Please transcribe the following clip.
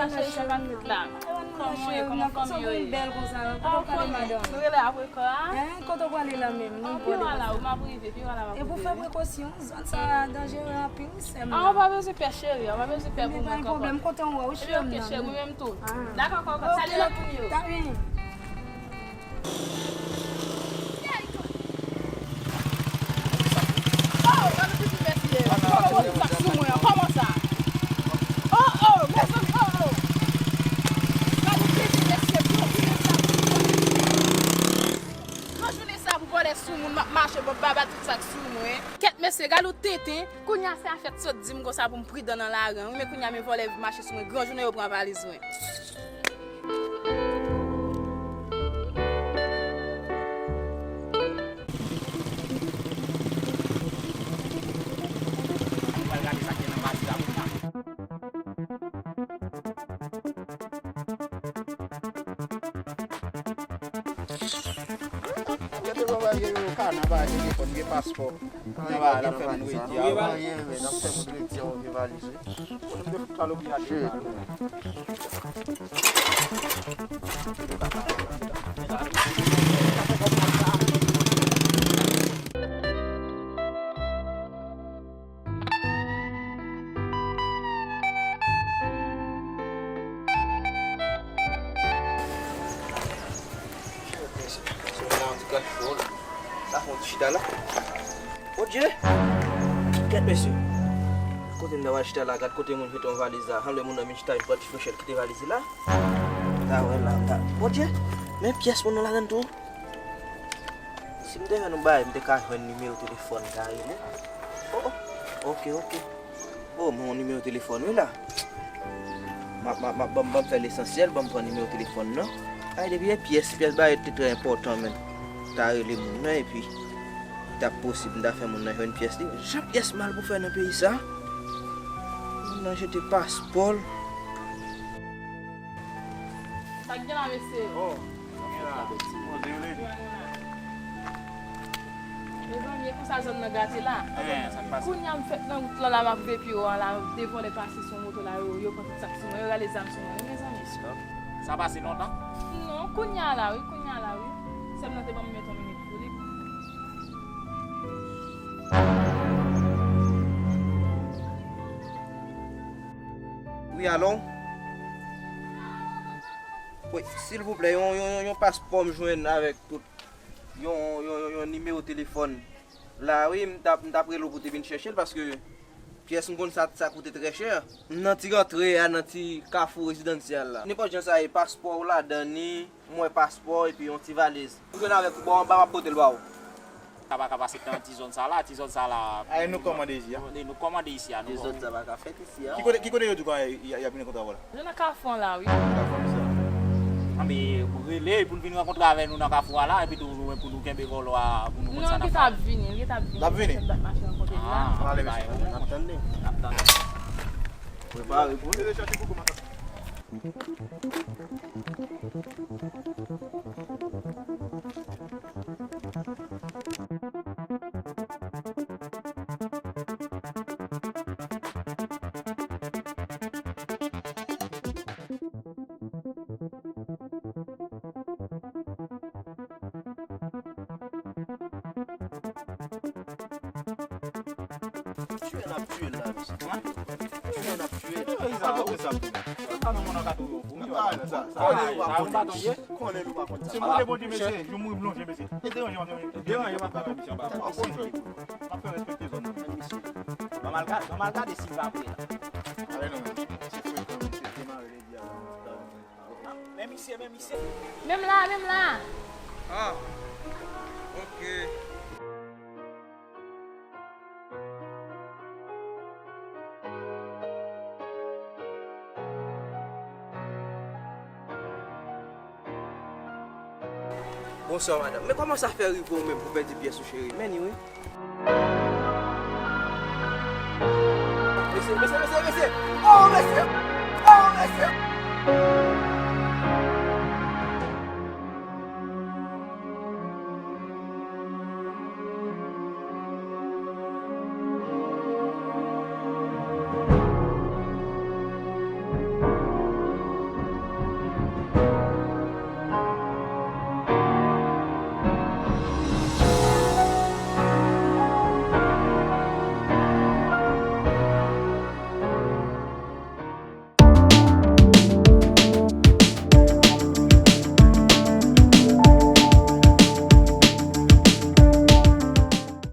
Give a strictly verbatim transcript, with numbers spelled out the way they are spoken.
Cheri, sa pa tout la. Kòman w ye? Kòman fanmi yo ye? Bèl konsa, kote w prale madanm? Nou rele apre kò a? Hein, kote w prale la menm? Pi w la, ou m ap rive, pi w la m ap rive. E pou fè prekosyon, zòn sa danjere anpil, wi, sè m. Ah, ou pa bezwen pè, cheri, ou pa bezwen pè pou mwen, kòkòt. Pwoblèm, kontan wè w, cheri. Ok, cheri, mwen menm tou. Dakò, kòkòt. Salye lòt moun yo. Ta vini. Oh, gade pitit mesye. Kòman sa? Kòman sa? Oh, oh, mezanmi, oh, oh. Gade pitit mesye, gwo jounen sa pou vòlè. Gwo jounen sa pou vòlè sou moun, m ap mache, bò baba tout sa k sou mwen. Kèt mesye, gade yon tenten. Kounye a se afè t sot di m konsa pou m pridan nan lari an, wi, men kounye a men vòlè mache sou mwen, gran jounen yo pran valiz mwen. Gade baba gen yo, kana pa gen telefòn, gen paspò. Nan ba la fèm redi a. Wi, wi, n ap fè moun redi a, wi, valiz, wi. Shit. Sa fè yon ti chita la. Odje! Kèt mesye! Kote m ta pral chita la, gad kote moun mete yon valiz la. Sanble moun nan vin chita, li pran ti fochèt kite valiz li la. Ta wè la, ta. Odje! Men pyès moun nan ladann tou. Si m te jwenn yon bagay, m te ka jwenn nimewo telefòn, m ta rele. Oh, oh. Ok, ok. Oh, men yon nimewo telefòn, wi, la. M ap, m ap, m ap, ban m, ban m fè lesansyèl, ban m pran nimewo telefòn nan. Ay, depi e pyès, pyès bagay te trè enpòtan, men. M ta rele moun nan, epi, li t ap posib, m ta fè moun nan jwenn pyès li. Jan pyès mal pou fè nan peyi sa. Moun nan jete paspò l. Sa k gen la, mesye? Oh, sa k gen la? Bon, désolé. Mezanmi, e konsa zòn nan gate la. Eh, sa k pase? Kounye a m fèk nan wout lan la, m ap veye pi wo an la, de vòlè pase sou moto la, yo, yo pran tout sa k sou mwen, yo rale zam sou mwen, wi, mezanmi. Sa pase lontan? Non, kounye a la, wi, kounye a la, wi. Sè m nan te ban m yon minit pou li. Wi, alo? Wi, silvouplè, yon, yon, yon, yon paspò m jwenn avèk tout yon, yon, yon, yon nimewo telefòn la, wi, m t ap, m t ap rele w pou te vin chèche l, paske pyès m konn sa, sa koute trè chè. M nan ti rantre a, nan ti kafou rezidansyèl la. Nenpòt jan sa ye, paspò w ladan li, m wè paspò epi yon ti valiz. M jwenn avèk ou bò anba, m ap pote l ba w. Sa pa ka pase nan ti zòn sa la, ti zòn sa la. Ay, nou kòmande isi a. Nou kòmande isi a. Dezòd sa pa ka fèt isi a. Ki kote, ki kote yo di w y a, y a, y ap vin rankontre avè w la? Nou nan kafou an la, wi. Kafou an, sa. Anben, rele pou l vin rankontre avè nou nan kafou an la, epi tou, pou nou kenbe vòlò a, pou nou konn sa n ap fè. Non, li gentan ap vini, li gentan ap vini. L ap vini? L ap mache rankontre l la. Ah, anben, n ap tann li. N ap tann li. Prepare pou li. Tiye n ap tiye l la, mesye. Tiye n ap tiye l. Sa pa konn sa pou nou. Sa nou moun an ka tou yo. Pou nou sa, sa, sa, sa, sa, konnen nou pa konn sa. Se mande Bondye, mesye, jou mouri m lonje, mesye. E deranje, mesye. Deranje, pa travay, mesye, anba. Anba, anba. M ap fè respekte zòn nan. Ban m al gade, ban m al gade si l pa vre la. Ale non, men. Se frekan, mesye, demare ledi a. Men misye, men misye. Menm la, menm la. Ah, ok. Bonswa, madanm. Men kòman sa fè rive w menm pou pèdi pyès ou, cheri? Men ni, wi. Mesye, mesye, mesye, mesye! Oh, mesye!